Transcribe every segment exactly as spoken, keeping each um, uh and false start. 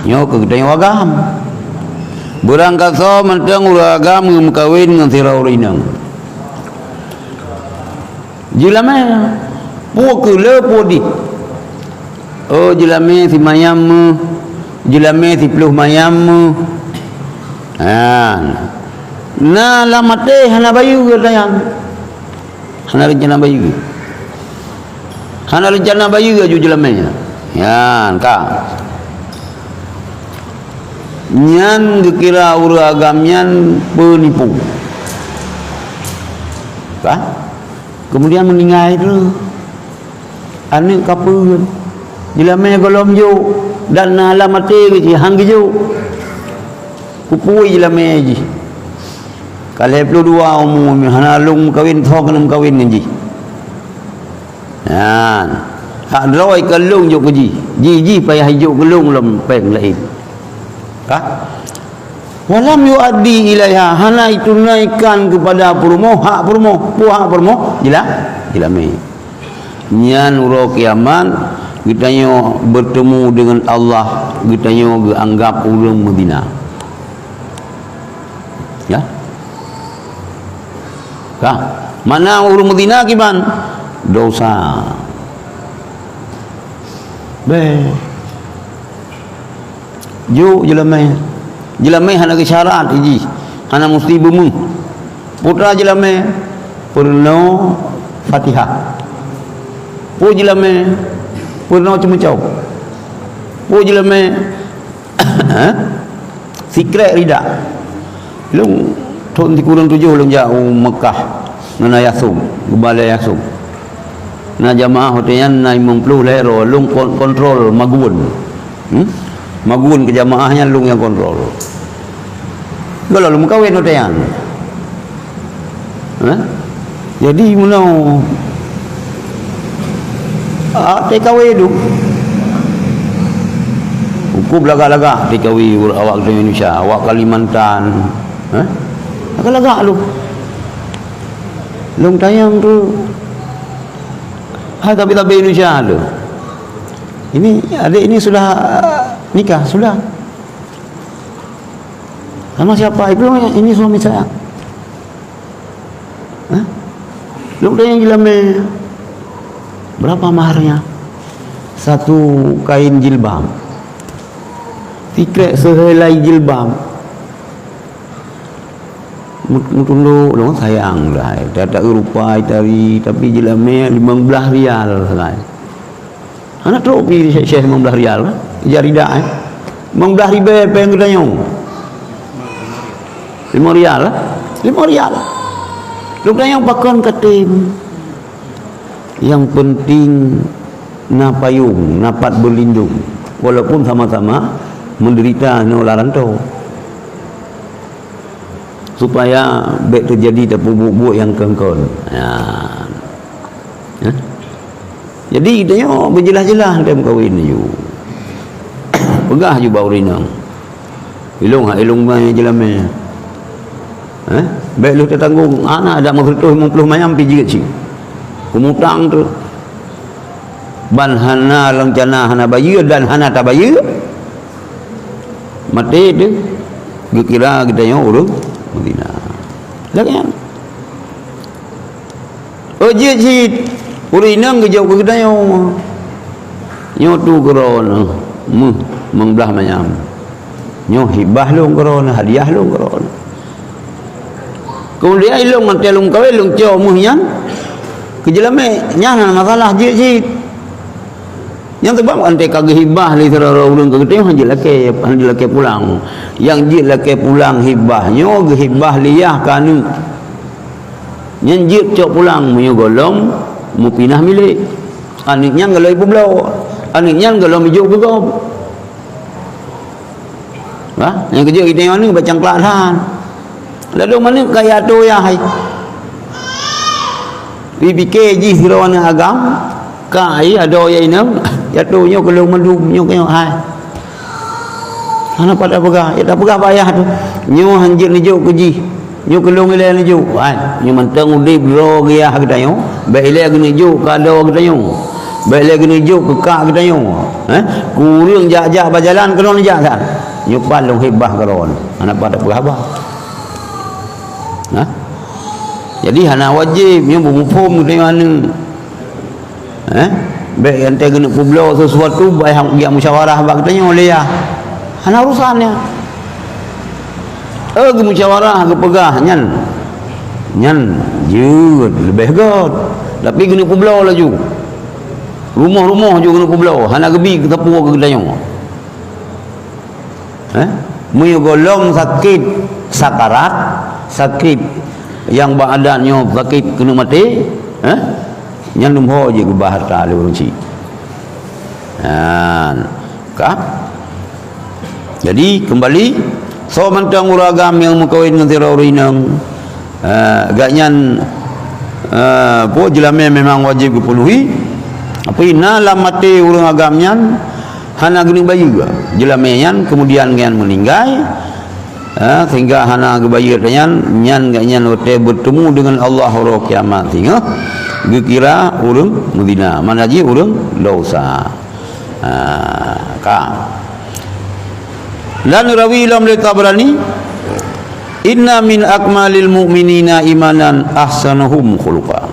Nyoe keu geutanyoe agam. Beurangkasoe mantong ureuëng agam geumeukawen ngon sidroe ureuëng inong. Jeulamé, peue keu le peue di. Oh, jeulamé simayam meuh, jeulamé siploh mayam meuh. Ha. Na lam até hana bayeue geutanyan. Hana reuncana bayeue. Hana reuncana bayeue aju jeulamé nyan. Nyan ka. Nyan geukira ureuëng agam nyan peunipu. Ka? Kemudian meuninggai tu. Aneuëk kapeuen. Jeulamé gohlom jok dan na lam até geuh jih han geujok. Kupui jeulamé jih. Ka lhée ploh dua umu, hana lôn meukawen, tho keuneuk meukawen ngon jih. Nyan. Hak droe ka lôn jok keu jih. Jih, jih payah jok keu lôn lom péng laén. Ka? Walam yuaddi ilaiha, hana itunaikan kepada peurumoh, hak peurumoh. Peue hak peurumoh? Jila-, jeulamé. Nyan uroe kiamat, geutanyoe bertemu dengan Allah, geutanyoe geuanggap ureuëng meuzina. Ya? Ka. Makna ureuëng meuzina kiban? Dosa. Beh. Jok jeulamé. Jeulamé hana geusyarat jih. Hana musti beumeuh. Putra jeulamé peurunoe Fatihah. Peue jeulamé peurunoe ceumeucom. Peue jeulamé sikrek rida. Lôn thon sikureueng tujoh lôn jak u Mekah ngon Ayah Sum, geubalée Ayah Sum. Na jamaah watée nyan na limong ploh lhée droe, lôn kon-, kontrol magun. Hmm? Magun keu jamaah nyan lôn nyang kontrol. Gohlom lôn meukawen watée nyan. Hah? Jadi meunoe, ah, T K W tu. Cukup lagak-lagak T K W awak Indonesia, awak Kalimantan. Hah? Lagak-lagak tu. Lôn tanyong tu. Hai tabi-tabi Indonesia tu. Ini adik ini sudah nikah, sudah. Sama siapa? Itu ini suami saya. Hah? Lôn tanyong jeulamé, berapa maharnya? Satu kain jilbab. Sikrek seuhelai jilbab. Mut-, mutunduk lôn sayang dah. Dak-dak rupai tari, tapi jeulamé limong blaih rial sagai. Hana trok pi Syekh, Syekh limong blaih rial, kan? Ija rida, eh. Limong blaih ribée péng geutanyoe. Limong rial, eh? Limong rial. Lôn tanyong pakon katem. Yang penting na payung, na pat berlindung. Walaupun sama-sama menderita nyoe lam rantau. Supaya bék teujadi tapeubuet-buet nyang kon-kon. Ya. Ya. Jadi, geutanyoe beujeulaih-jeulaih lé meukawen laju. Peugah ju bak ureueng inong, "Ilong hak ilong mai jeulamé. Eh? Bék lheueh tatanggong, hana, dak meureutôh limong ploh mayam pih jeuet cit. Peumutang tu. Ban hana reuncana hana bayeue dan hana tabayeue." Maté teuh geukira geutanyoe ureueng meuzina. Lagée nyan. Oh, jeuet cit, ureueng inong geujok keu geutanyoe. Nyoe tu keudroe neuh, meuh, limong blaih manyam. Nyoe hibah lôn keudroe neuh, hadiah lôn keudroe neuh. Keumudian ilong watée lôn kawen, lôn cok meuh nyan keu jeulamé, nyan hana masalah, jeuet cit. Nyang sabab watée ka geuhibah lé sidroe ureueng keu geutanyoe, han jeuet lakée, han jeuet lakée pulang. Nyang jeuet lakée pulang hibah nyoe geuhibah lé yah keu aneuk. Nyan jeuet cok pulang meunyoe gohlom meupinah milék. Aneuk nyan gohlom ipeubloe. Aneuk nyan gohlom ijok keu gob. Bah, nyang keujeuet geutanyoe aneuk bak cangklak that. Ladôm aneuk ka jiatoe yah hai. Jipike jih sidroe aneuk agam, ka hai adoe yah inong, jiatoe nyoe keu lôn mandum, nyoe keu nyoe hai. Hana pat tapeugah, ya tapeugah bak yah tu. Nyoe han jeuet neujok keu jih. Nyoe keu lôn ilée neujok. Hai, nyoe mantong udeb droe geuh yah geutanyoe, bék ilée geuneuk jok keu adoe geutanyoe. Bèk lé keuneuk jok keu kak geutanyoe. Eh? Keu ureueng jak-jak bak jalan keunoe jak kan. Nyoe pat lôn hibah keu droen. Hana pat tapeugah haba. Nah. Jadi hana wajéb nyoe beumuphom geutanyoe aneuk. Eh? Bèk gantée keuneuk peubloe sesuatu bèk jak musyawarah bak geutanyoe lé ya. Hana urusan nyan. Eh, geumusyawarah geupeugah nyan. Nyan jeuet leubeh göt. Tapi keuneuk peubloe laju. Rumoh-rumoh ju keuneuk peubloe, hana geubi keu sapeue keu geutanyoe. Eh? Meunyoe gohlom sakét sakarat, sakét nyang bak adat nyoe sakét keuneuk maté, eh? Nyan lom ho jeuet geubah hareuta lé ureueng chik. Nyan, ka? Jadi, keumbali, soe mantong ureueng agam nyang meukawen ngon sidroe ureueng inong, eh, gobnyan, eh, peue jeulamé memang wajéb geupeunuhi, tapi na lam até ureueng agam nyan hana geuneuk bayeue. Jeulamé nyan keumudian nyan meuninggai, eh, sehingga hana geubayeue nyan, nyan gobnyan watée beutemu deungon Allah uroe kiamat singoh geukira ureueng meuzina, makna jih ureueng dosa. Ha, ka. Dan rawi lom lé Tabrani, "Inna min akmalil mu'minina imanan ahsanuhum khuluqa."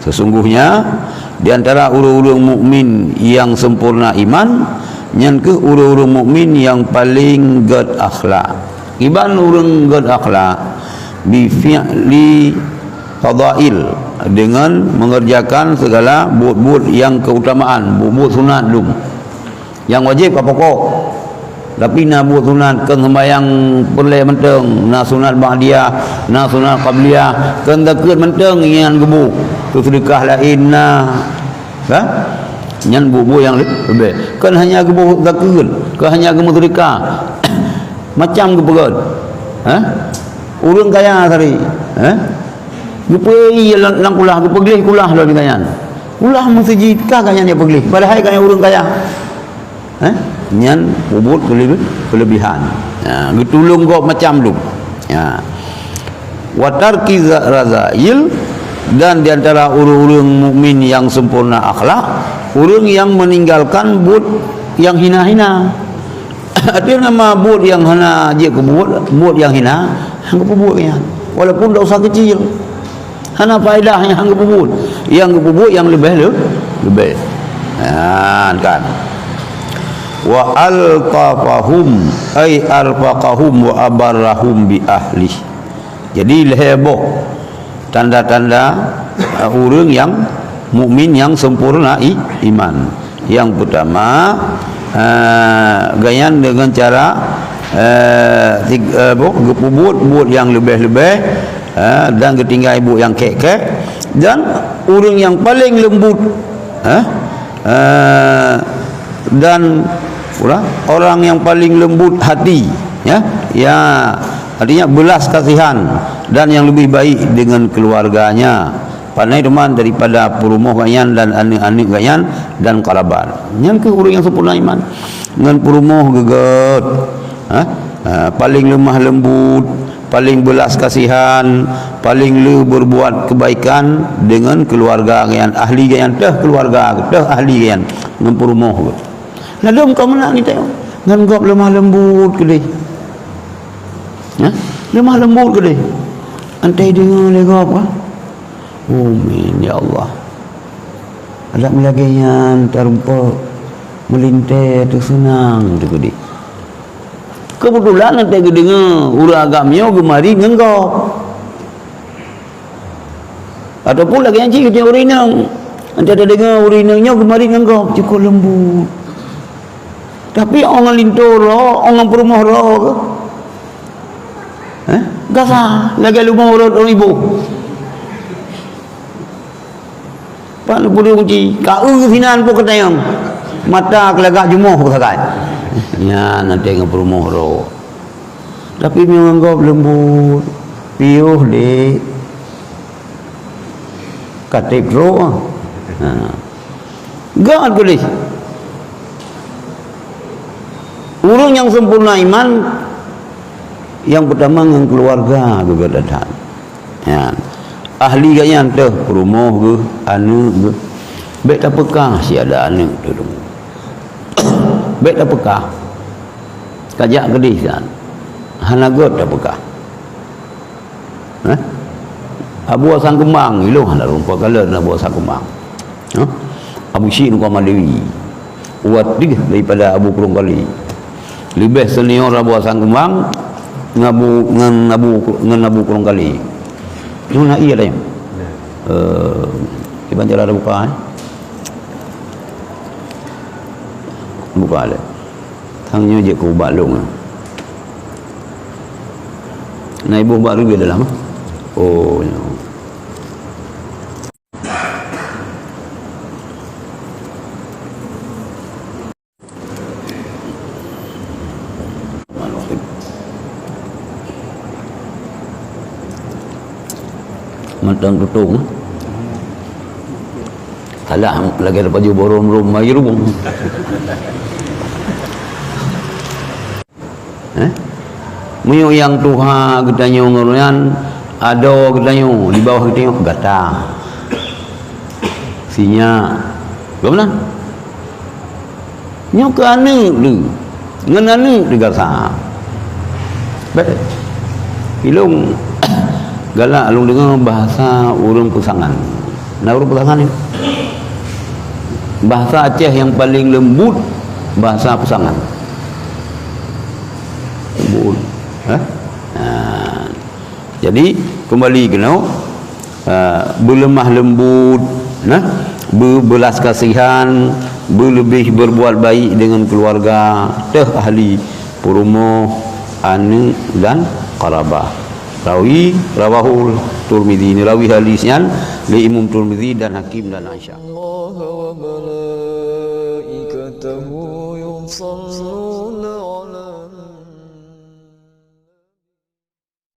Sesungguhnya di antara ureueng-ureueng mukmin nyang sempurna iman, nyan keuh ureueng-ureueng mukmin nyang paleng gét akhlak. Kiban ureueng gét akhlak, bi fi'li fadail, deungon mengerjakan segala buet-buet nyang keutamaan, buet-buet sunat dum. Nyang wajéb ka pokok. Tapi na buet sunat, kon seumbahyang peureulée mantong, na sunat ba'diyah, na sunat qabliyah, kon zakeuet mantong nyang geuboh. Keu seudeukah laén na. Ka? Nyan buet-buet nyang leubeh. Kon hanya geuboh zakeuet, kon hanya geumeuseudeukah. Macam geupeugét. Ha? Ureueng kaya sari. Ha? Geupeue ie lam, lam kulah, geupeugleh kulah lom nyan. Kulah meuseujid ka gobnyan nyang peugleh, padahai gobnyan ureueng kaya. Eh? Nyan peubuet keulebe-, keulebihan. Ha, geutulông gob macam dum. Ha. Wa tarki za-, razail, dan di antara ureueng-ureueng mukmin nyang sempurna akhlak, ureueng nyang meninggalkan buet nyang hina-hina. Artinya nama buet nyang hana jeuet keu buet, buet nyang hina, hana geupeubuet nyan. Walaupun dosa kecil. Hana faedah nyang geupeubuet. Nyang geupeubuet nyang leubeh le-, leubeh. Nyan kan. Wa altafahum, ay arfaqahum wa abarrahum bi ahlih. Jadi lhèe boh tanda-tanda, eh, ureueng nyang mukmin nyang sempurna i-, iman. Nyang peutama, eh, gobnyan deungon cara, eh, tig-, eh, boh, geupeubuet buet nyang leubeh-leubeh, eh, dan geutinggai buet nyang kèk-kèk, dan ureueng nyang paleng leumbut, eh, eh, dan ura-, orang yang paling lembut hati, ya, ya, artinya belas kasihan dan yang lebih baik dengan keluarganya. Pandai teuma daripada peurumoh gobnyan dan aneuk-aneuk gobnyan dan kerabat. Nyan keuh ureueng nyang sempurna iman. Ngon peurumoh geugét, ha? Ha, paling lemah lembut, paling belas kasihan, paling le berbuat kebaikan dengan keluarga gobnyan, ahli gobnyan, teuh keluarga, teuh ahli gobnyan, ngon peurumoh geuh. Ladôm ka meunan geutanyoe. Ngon gob lemah lembut keudeh. Ya? Lemah lembut keudeh. Antai deungoe lé gob, kan? Amin, ya Allah. Adak meulagée nyan tarumpok meulintée teuh seunang teuh keudeh. Keubeutulan antai geudeungoe ureueng agam nyoe geumari ngon gob. Ataupun lagée nyan cit geutanyoe ureueng inong. Antai tadeungoe ureueng inong nyoe geumari ngon gob, cukôp leumbut. Tapi ôn ngon linto droe, ôn ngon peurumoh droe keuh. Eh? Gasa, lagée leumo rot ureueng iboh. Pat neupeuduek gunci, ka eu sinan pih geutanyong. Mata keu lagak jumoh pih sagai. Nyan antai ngon peurumoh droe. Tapi meunyoe ngon gob leumbut, piôh deh. Ka treb trok, ah. Ha. Gét keudeh. Ureueng nyang sempurna iman, nyang peutama ngon keuluwarga geugét that. Nyan. Ahli gobnyan teuh, peurumoh geuh, aneuk geuh. Bék tapeugah si ada aneuk tu. Bék tapeugah. Kajak keudeh san. Hana gét tapeugah. Hah? Abu Hasan Keumbang, ilong hana rupa kala na Abu Hasan Keumbang. Hah? Abu Syik Nukama Dewi. Wat deh daripada Abu Kurung Kali. Leubeh senior Abu Hasan Keumbang ngon Abu, ngon Abu, ngon Abu Kurung Kali. Nyoe na iya tanya. Eh, iban jalan buka, eh. Buka le. Tang nyoe jeuet keu ubat lôn. Na iboh ubat ribèe dalam. Oh, nyoe. Mantong tutong. Salah lagèe tapaju borom-rom mari rubung. Eh? Meunyoe nyang tuha geutanyoe ngon nyan, adoe geutanyoe, di bawah geutanyoe gata. Sinyak. Geuh meunan? Nyoe keu aneuk lé. Ngon aneuk lé gata. Bèk. Ilong galak lôn deungoe bahasa ureueng peusangan. Na ureueng peusangan ni. Bahasa Aceh nyang paleng leumbut, bahasa peusangan. Leumbut. Eh? Nah. Jadi, kembali keunoe, ah, beuleumah leumbut, nah, beubelas kasihan, beuleubeh berbuat baik dengan keluarga, teuh ahli, peurumoh, aneuk dan qarabah. Rawi, rawahul Tirmizi, rawi hadis nyan lé Imam Tirmizi dan Hakim dan Aisyah. الله وملائكته يصلون على